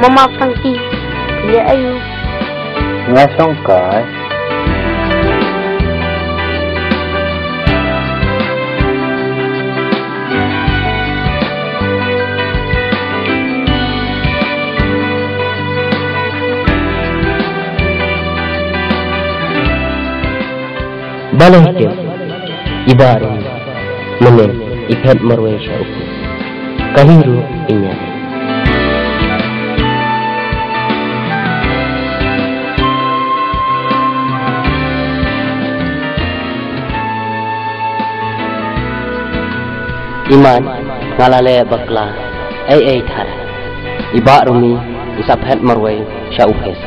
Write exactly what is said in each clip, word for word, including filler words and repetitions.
Mama Frankie, ïa aïu? Nga shongkai. Balei te i Bah Rumi mynne i phet marwei sha u phet? Ka hi ruh i ñiah. Iman, nga la leh bakla ei ei thar. I Bah Rumi i sa phet marwei sha u phet.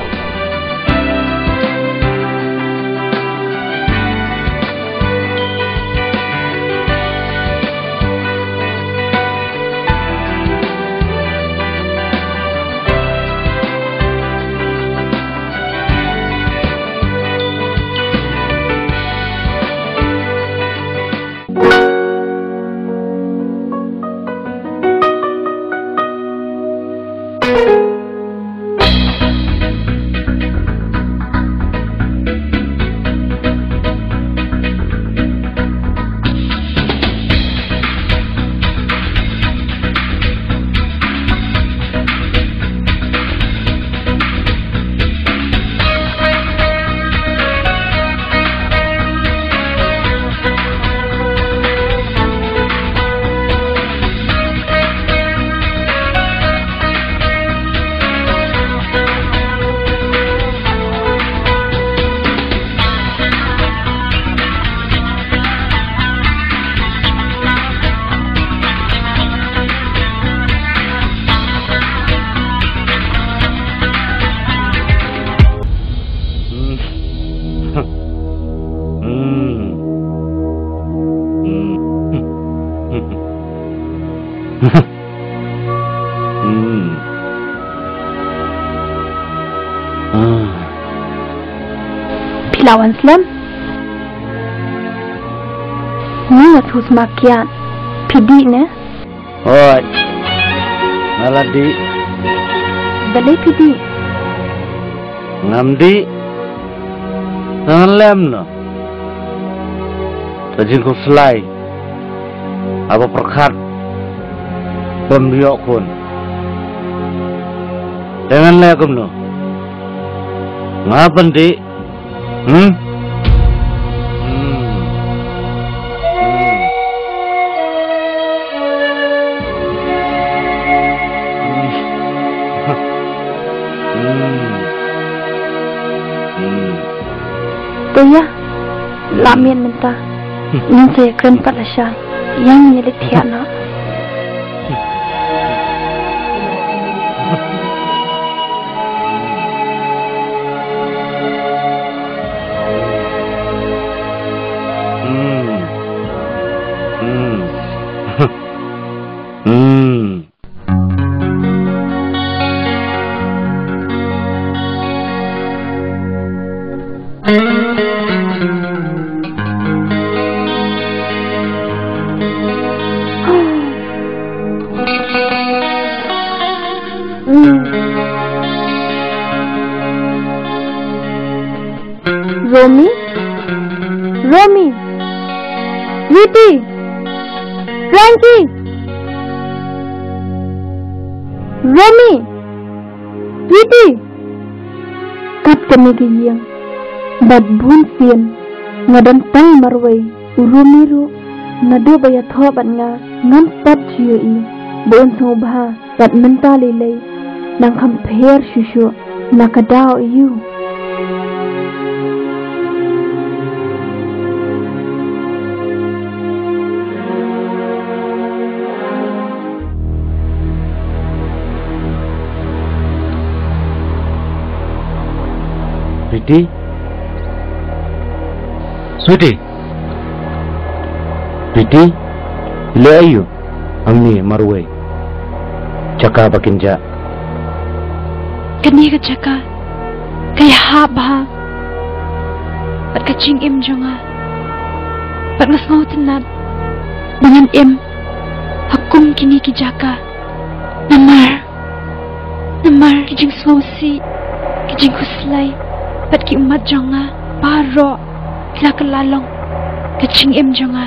Phi la wan slem? Ni nga thu sma kiad. Phi dih ne? Hooid. Nga la dih. Balei phi dih? Ngam dih. Ngan lem noh. Ka jingkhuslai haba pyrkhat bym ïoh khun. Te ngan leh kumno? Nga pyndih. Hmm? Hmm. Hmm. Hmm. Hmm. To ïa, la miet mynta. Hmm. Ngin sa ïakren pat lashai. Ïa ngin ïa leit thiah noh. Hmm. Hmm. Hmm. Romi? Romi? Sweety? Frankie? Romi? Sweety? Kat kane ka ïing bad bun sien nga dang tang marwei. U Romi ruh naduh ba ïathoh bad nga ngam pat ju ïohi ba un sngewbha. Bad mynta lei lei nang kham pher shuh shuh na ka daw aiu? Sweety? Sweety? Sweety? Leh aiu hangne marwei? Jaka ba kin jah. Kane ka jaka ka ïahap bha bad ka jingim jong nga. Bad nga sngewtynnat ba ngan im ha kum kine ki jaka. Namar Namar ki jingsngewsih, ki jingkhuslai bad ki ummat jong nga baroh ki la kylla long ka jingim jong nga.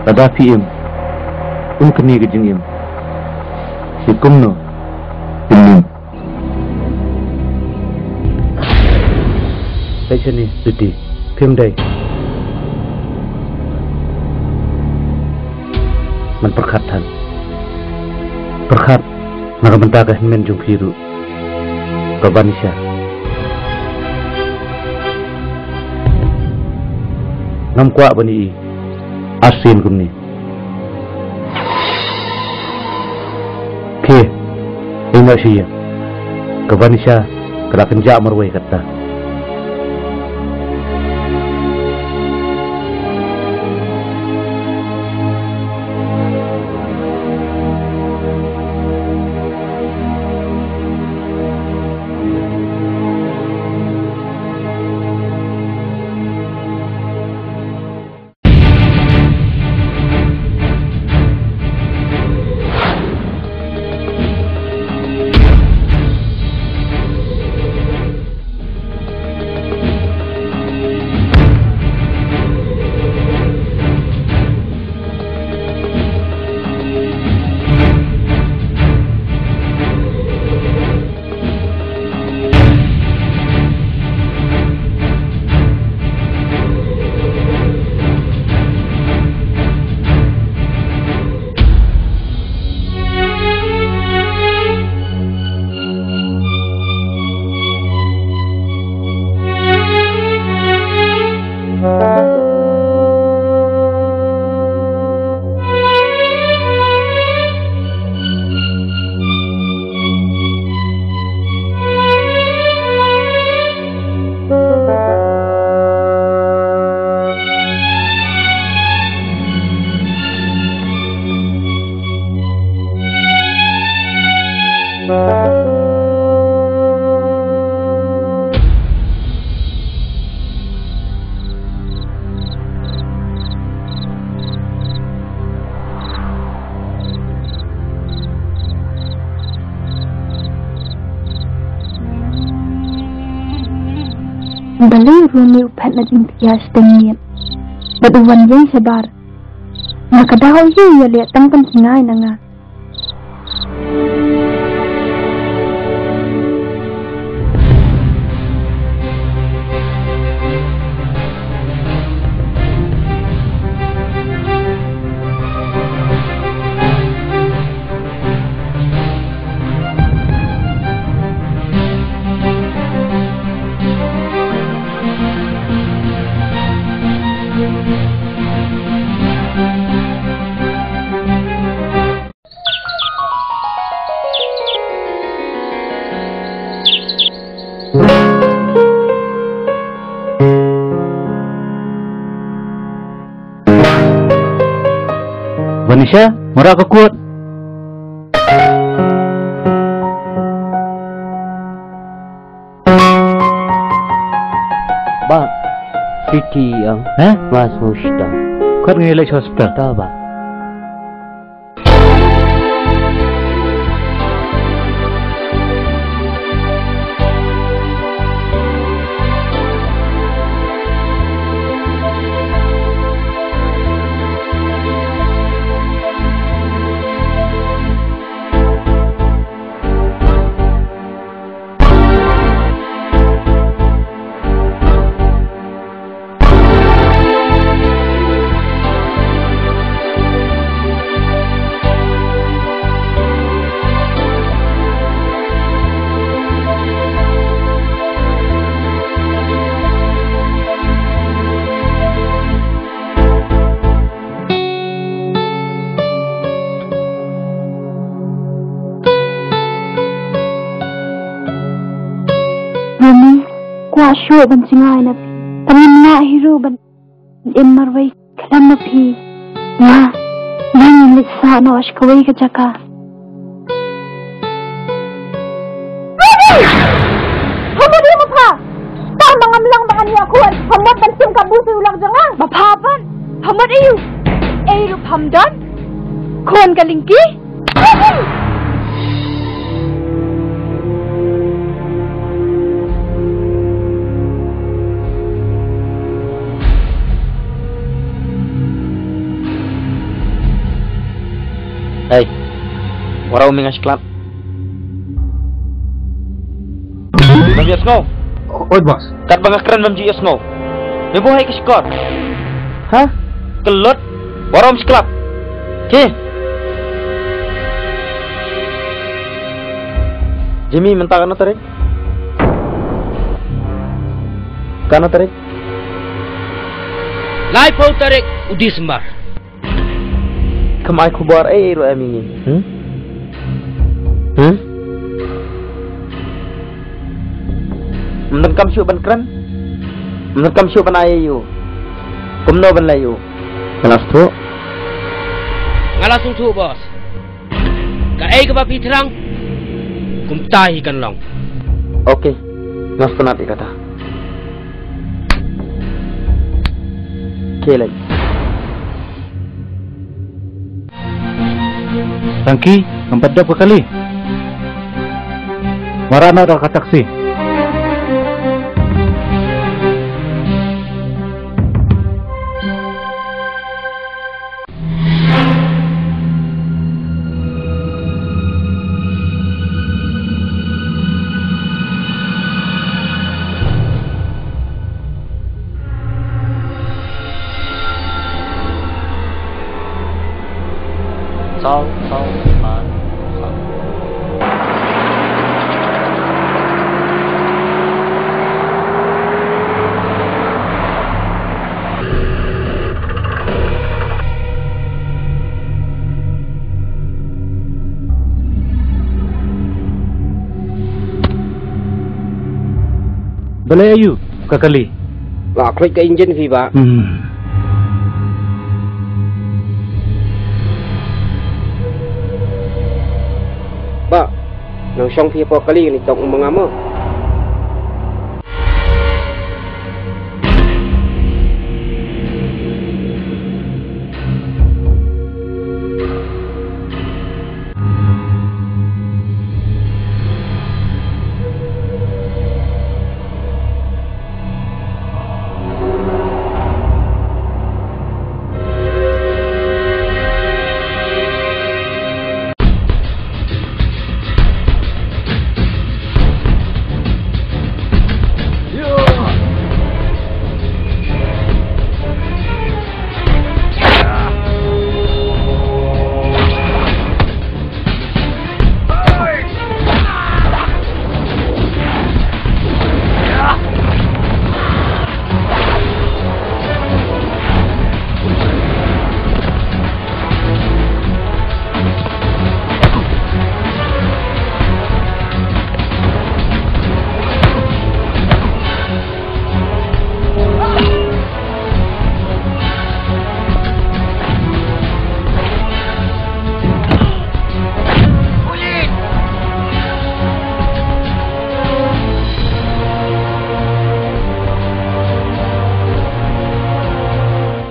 Lada phi im kum kane ka jingim, phi kumno phin im? Peit shane, Sweety, phim dei. Man pyrkhat than. Pyrkhat na ka bynta ka hynmen jong phi ruh, ka Vanisha. Ngam kwah ban ïohi arsien kumne. Khie, ïeng noh sha ïing. Ka Vanisha ka la kynjah marwei katta. Balei u Romi u phet na jingthiah sha teng miet bad u wan ïeng shabar? Na ka daw ïa u ïaleh tang ban jngai na nga. Vanisha, marah ka kut. Bah, Siti ang. Hah? Mas musta. Kat ngi lek hospital. Ta, bah. Romi, kwah shuh ban jngai na phi. Tang ngim lah hi ruh ban im marwei khlem ma phi. Nga, nga ngin leit sah noh sha kawei ka jaka. Romi! Pha mut ïa ma pha? Tang ma ngam long ba ngan ïakhun. Pha mut ban shim kabu sa ïa u lok jong nga? Ma pha pat? Pha mut ïa u? Ei ruh pham don? Khun ka lingki? Hei, waroh me nga sklap. Bym ïohsngew. Oi, boss. Katba nga kren bym ju ïohsngew. Me buh ïa ka shkor. Ha? Ka lut. Waroh me sklap. Ki. Jimmy, mynta kano tarik? Kano tarik? Laiphew tarik u December. Kam ai khubor ei ei ruh em ïa ngi. Hmm? Hmm? Ym donkam shuh ban kren. Ym donkam shuh ban ai ïa u. Kumno ban leh ïa u? Nga la sngewthuh. Nga la sngewthuh, boss. Kaei kaba phi thrang, kumta hi kan long. Okay. Nga sngewtynnat ïa kata. Khie leit. Tangki, ngam pat dep ka kali. Marano da ka taksi. Saw, saw, pat, saw. Balei aiu ka kali? La khluit ka engine phi bah. Hmm. Bah, nang shong phi hapoh kali, ngi tong ma nga mo.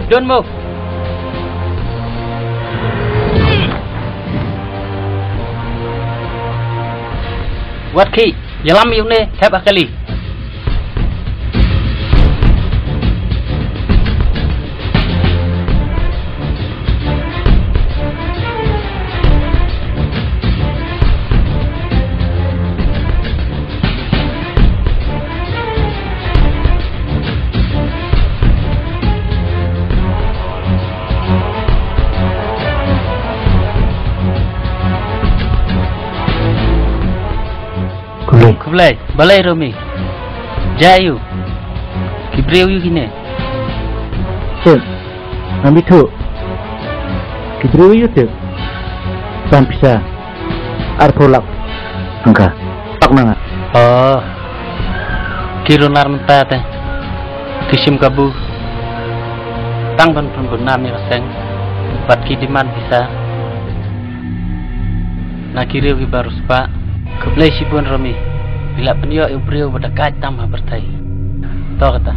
Don't move. Wat khie, ïalam ïa une, thep ha kali. Khublei. Khublei. Balei Romi? Jia aiu? Ki briew aiu kine? Sir, ngam ithuh. Ki briew aiu te? Ban pisa arphew lak. Hangka. Pak na nga. Oh. Ki runar mynta te. Ki shim kabu. Tang ban pynbun nam ïa ka seng. Bad ki demand pisa na ki riew kiba riewspah. Khublei shibun Romi. Phi la pynïoh ïa u briew ba da kait tam ha pyrthei. To kata.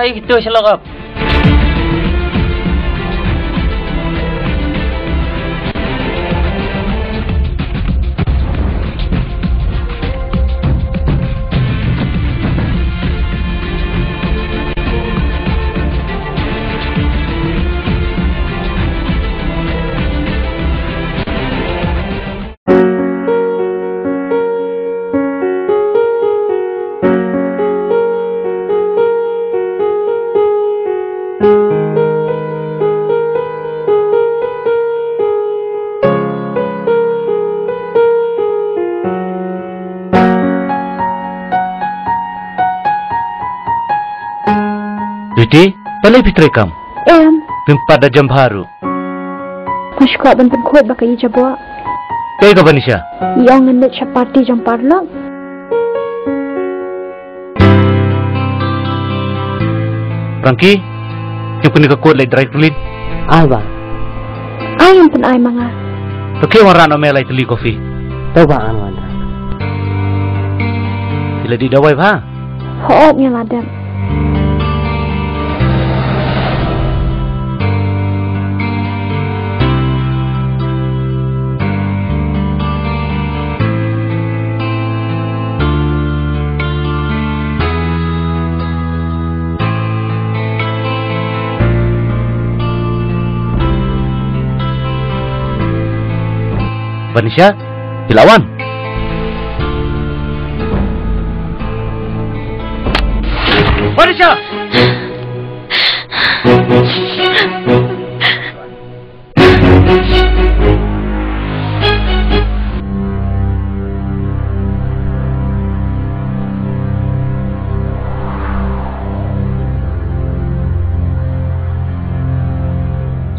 Ai kito shalok ap. Sweety, balei phi trei kam? Em. Phim pat da jam bha ruh. Nga shu kwah ban pynkhuid ba ka i jaboh. Kaei ka Vanisha? I ong ngan leit sha party jong parlok. Frankie, ïa kane ka kot leit dry clean. Ai ba. Ai ym pyn-ai ma nga. To khie wan rah noh me lai tylli coffee. To ba an wan. Phi la dih dawai bha? Hooid nga la dep. Vanisha, phi la wan? Vanisha!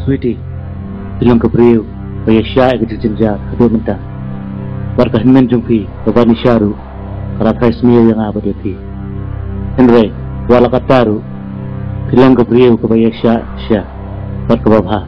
Sweety, phi long ka briew ba ïa shah ïa ka jingjynjar haduh mynta. Bad ka hynmen jong phi ka Vanisha ruh ka la thrai sniew ïa nga bad ïa phi. Hynrei wat la katta ruh phi long ka briew kaba ïa shah sha bad kaba bha.